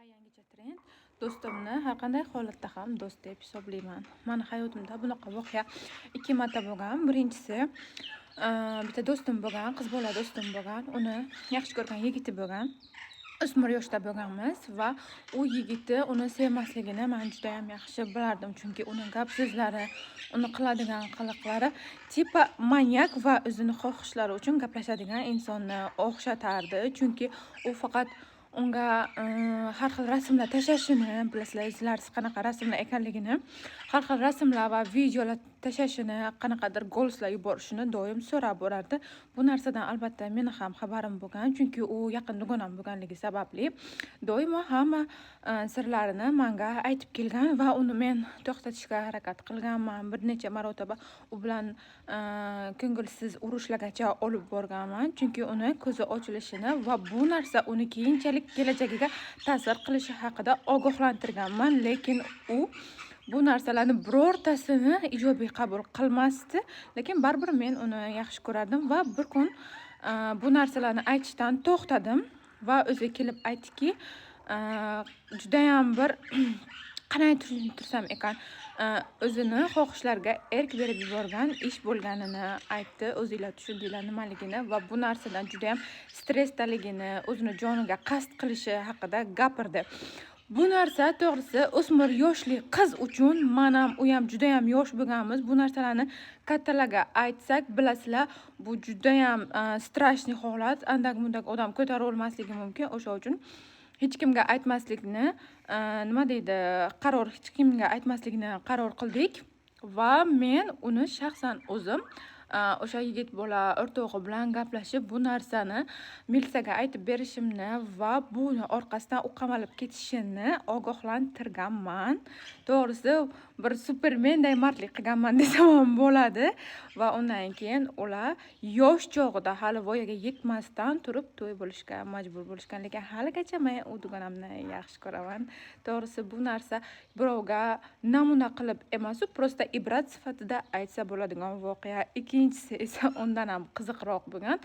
Yangicha trend: do'stimni har qanday holatda ham do'st deb hisoblayman. Mani hayotimda bunaqa voqea ikki marta bo'lgan. Birinchisi, bitta do'stim bo'lgan, qiz bola do'stim bo'lgan. Uni yaxshi ko'rgan yigiti bo'lgan. O'smir yoshda bo'lganmiz va u yigiti uni sevmasligini man judayam yaxshi bilardim, chunki uni gap so'zlari, uni qiladigan qiliqlari типа manyak va o'zini xohishlari uchun gaplashadigan insonni o'xshatardi. Chunki u faqat unga har xil rasmlar tashlashini bilasizlar o'zlaringiz, qanaqa rasmlar ekanligini, har xil rasmlar va videolar tashlashini, qanaqadir голос lar yuborishini doim so'rab borardi. Bu narsadan albatta meni ham xabarim bo'lgan, chunki u yaqin dugonam bo'lganligi sababli doimo hamma sirlarini manga aytib kelgan va uni men to'xtatishga harakat qilganman. Bir necha marotaba u bilan ko'ngilsiz urushlargacha olib borganman, chunki uni ko'zi ochilishini va bu narsa uni keyinchalik kelajagiga ta'sir qilishi haqida ogohlantirganman. Lekin u bu narsalarni birortasini ijobiy qabul qilmasdi. Lekin baribir men uni yaxshi ko'rardim va bir kun bu narsalarni aytishdan to'xtadim va o'zi kelib aytdiki, judayam bir, qanday tushuntirsam ekan, o'zini xohishlariga erk berib yuborgan ish bo'lganini aytdi. O'zinglar tushundinglar nimaligini va bu narsadan judayam stressdaligini, o'zini joniga qasd qilishi haqida gapirdi. Bu narsa, to'g'risi, o'smir yoshli qiz uchun, man ham, u ham judayam yosh bo'lganmiz. Bu narsalarni kattalarga aytsak, bilasizlar, bu judayam страшный holat. Andak-bundak odam ko'tara olmasligi mumkin. O'sha uchun hech kimga aytmaslikni, nima deydi, qaror, hech kimga aytmaslikni qaror qildik va men uni shaxsan o'zim o'sha yigit bola o'rtog'i bilan gaplashib, bu narsani militsiyaga aytib berishimni va buni orqasidan u qamalib ketishini ogohlantirganman. To'g'risi, bir supermenday mardlik qilganman desam ham bo'ladi. Va undan keyin ular yosh chog'ida, hali voyaga yetmasdan turib to'y bo'lishga majbur bo'lishgan. Lekin haligacha men u dugonamni yaxshi ko'raman. To'g'risi, bu narsa birovga namuna qilib emasu, просто ibrat sifatida aytsa bo'ladigan voqea. Ikkinchisi esa undan ham qiziqroq bo'lgan.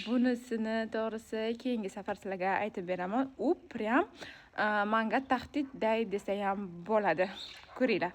Bunisini, to'g'risi, keyingi safar sizlarga aytib beraman. U прям manga tahdidday desayam bo'ladi. Ko'ringlar.